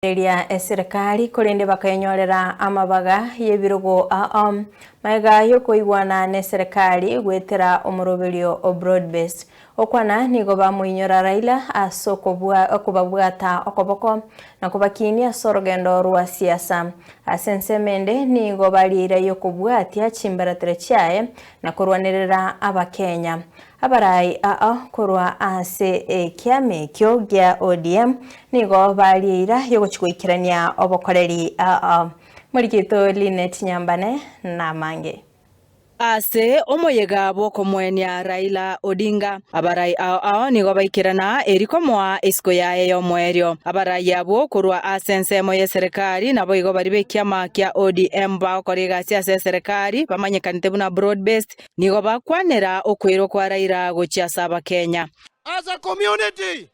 Eria eserekari, korende bakayenyorera amabaga y'ebirogo ao magega y'okoigwana neserekari goetera omoroberio o Broad Based. Okwana nigo bamoinyora Raila ase okobabwata okoboko na kobakinia ase orogendo rwa siasa. Ase ensemo ende nigo barieira y'okobwatia chimbaratero chiaye na korwanerera abakenya. Abarai ao korwa ase ekiama ekio gia ODM nigo barie eira y'ogochia goikerania obokoreri ao. Morigeto Linet Nyambane namange. Ase omoyega bw'okomoenia Raila Odinga, abarai ao ao nigo baikerana eri komoa esiko yaye y'omoerio. Abarai abwo korwa ase ensemo y'eserekari naboigo baria b'ekiama kia ODM bagokora egasi ase eserekari bamanyekanete buna Broad Based Nigo bakwanera okweirwa kwa Raila gochia ase Abakenya. As a community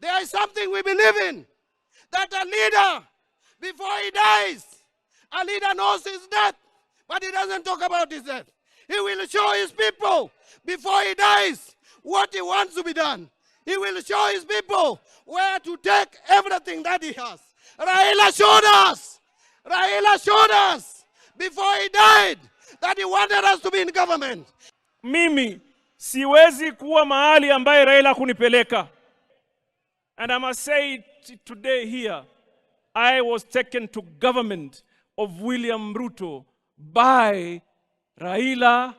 there is something we believe in that a leader before he dies, a leader knows his death but he doesn't talk about his death. He will show his people before he dies what he wants to be done. He will show his people where to take everything that he has. Raila showed us Raila showed us before he died that he wanted us to be in government. Mimi siwezi kuwa mahali ambaye Raila kunipeleka. And I must say it today here, I was taken to government of William Ruto by Raila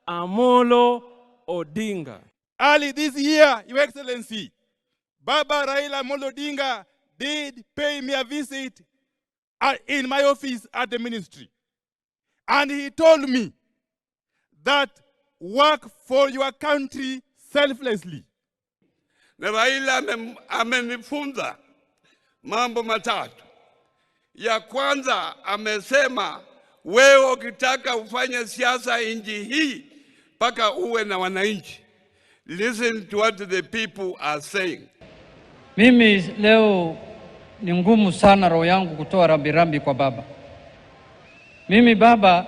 Amolo Odinga. Early this year, Your Excellency, Baba Raila Amolo Odinga did pay me a visit in my office at the ministry. And he told me that work for your country selflessly. Na Raila amenifunza mambo matatu. Ya kwanza amesema, wewe ukitaka ufanye siasa nchi hii mpaka uwe na wananchi. Listen to what the people are saying. Mimi leo ni ngumu sana roho yangu kutoa rambirambi kwa baba. Mimi baba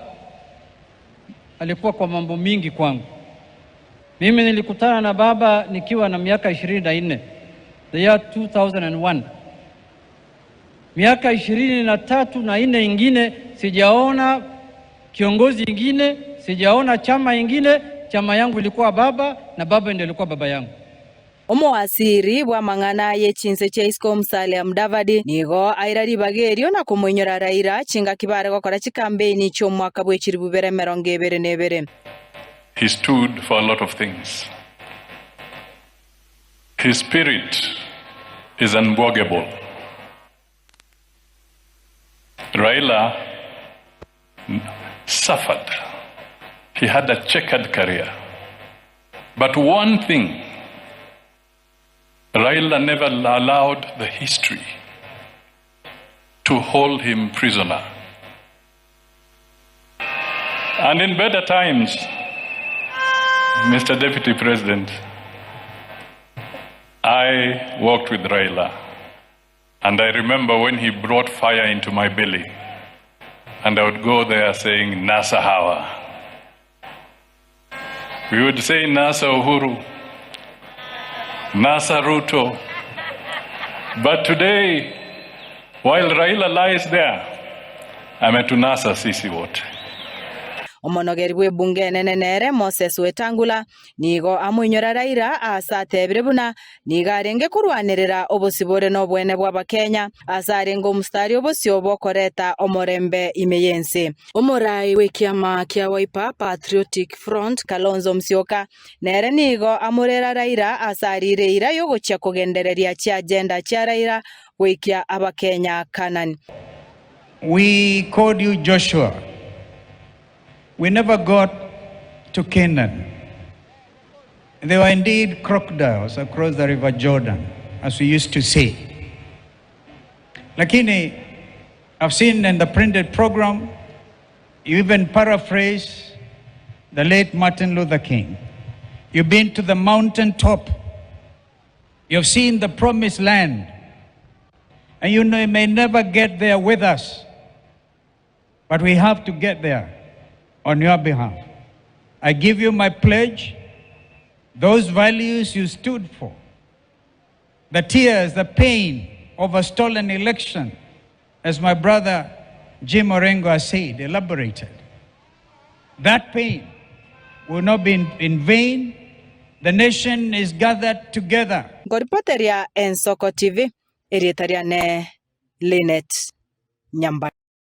alikuwa kwa mambo mingi kwangu. Mimi nilikutana na baba nikiwa na miaka 24, the year 2001. Miaka 23 na nne ingine sijaona kiongozi ingine, sijaona chama ingine. Chama yangu ilikuwa baba na baba ndiye alikuwa baba yangu. Omowasiri bw'amang'ana ye chinse chia isiko Musalia Mudavadi nigo aira ribaga erio na komoinyora Raila chingaki bare gokora chikampeini chi'omwaka bwe chilifu bibere emerongo ebere na ebere. He stood for a lot of things. His spirit is unbwogable. Raila suffered. He had a checkered career. But one thing, Raila never allowed the history to hold him prisoner. And in better times, Mr. Deputy President, I worked with Raila. And I remember when he brought fire into my belly, and I would go there saying, Nasa Hawa. We would say Nasa Uhuru, Nasa Ruto. But today, while Raila lies there, ametunasa sisi wote. Omonogeri bw'ebunge enene nere Moses Wetangula nigo amoinyora Raila aase atebire buna nigo arenge korwanerera obosibore na oboene bw'Abakenya aase arenge omositari obosio bw'okoreta omorembe ime y'ense. Omorai bw'ekiama kia Wiper Patriotic Front Kalonzo Musyoka nere nigo amorera Raila ase arire eira y'ogochia kogendereria chiagenda chia Raila goikia Abakenya Canaan. We called you Joshua. We never got to Canaan. There were indeed crocodiles across the river Jordan, as we used to say. Lakini, I've seen in the printed program, you even paraphrase the late Martin Luther King. You've been to the mountain top. You've seen the promised land. And you know you may never get there with us. But we have to get there on your behalf. I give you my pledge, those values you stood for, the tears, the pain of a stolen election, As my brother Jim Orengo has said, elaborated, that pain will not be in vain. The nation is gathered together. Nkoripoteria Ensoko TV, erieta riane Linet Nyambane.